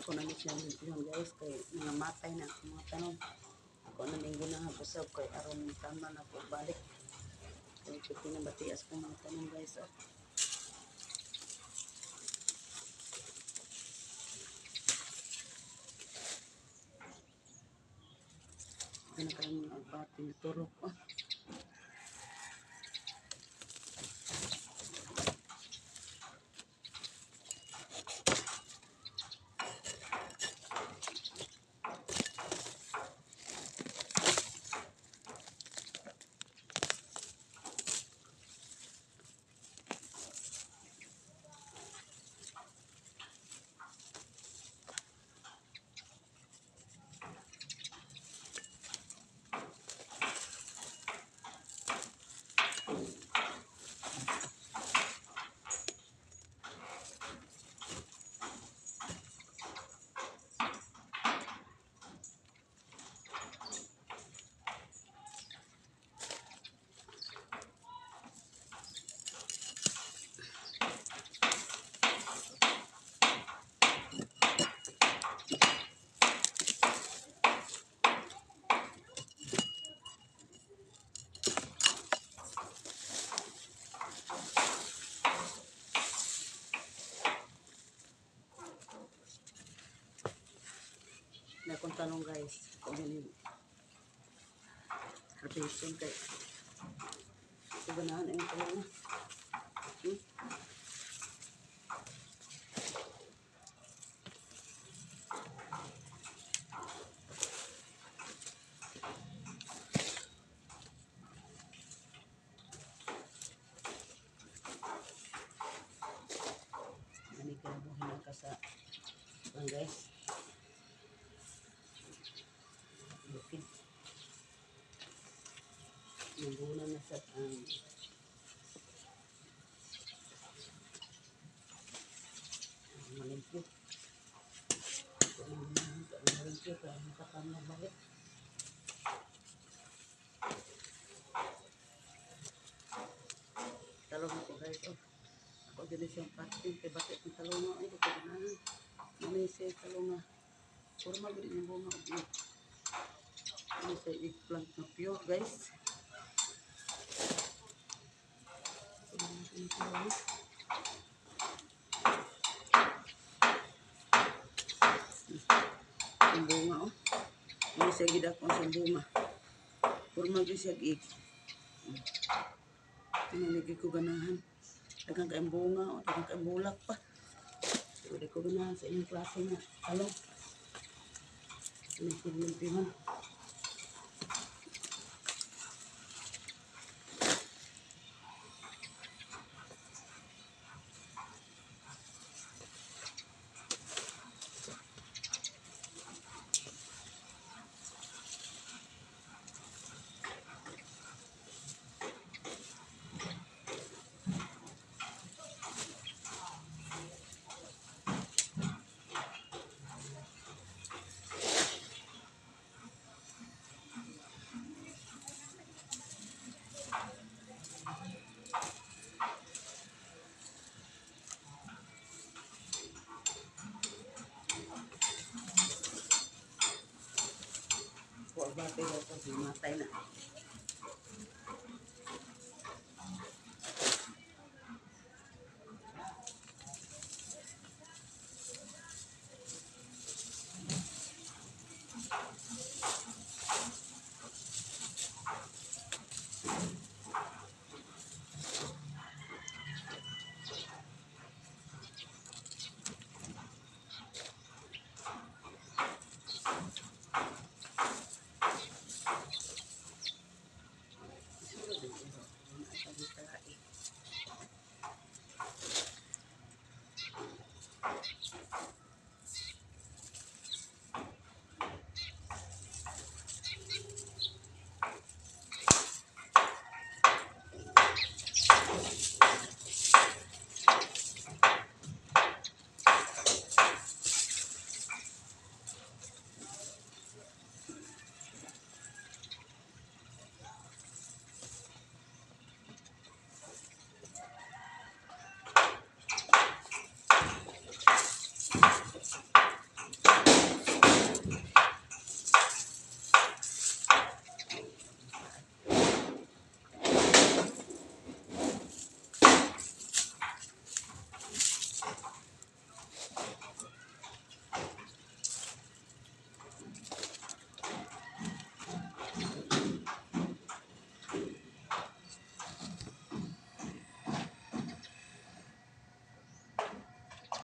Ako na ni siya limpyuhon, guys, kay mga matay na akong mga tanom. Ako na ning ginahag usab kay aron tama na ko balik. Kay pinabatias ko mga tanom, guys. Oh. Ano kayo mga agbati na turok. Oh. Na akong tanong, guys. Kung yun harvestion kay ito ganahan ang talong na. Ani kinabuhi na ka sa lang, guys. Bukid. Naguna na sa ang malimpyo. Malimpyo kaya makakam na balik. Talong ako, guys. Oh. Ako dili siyang patin kay bakit ang talong ay di ko ganahan. Muna siya talong nga. Formal gud yung bunga og ano sa eggplant na pure, guys. Ang bunga oh. Muna siya gidakon sa bunga. Formal gud siya egg. Tinaligi ko ganahan. Daghang kayong bunga o daghang kayong bulak pa. Pero di ko ganahan sa inyong klase nga talong. Limpyo-limpyohan. Kuha bate ko matay na.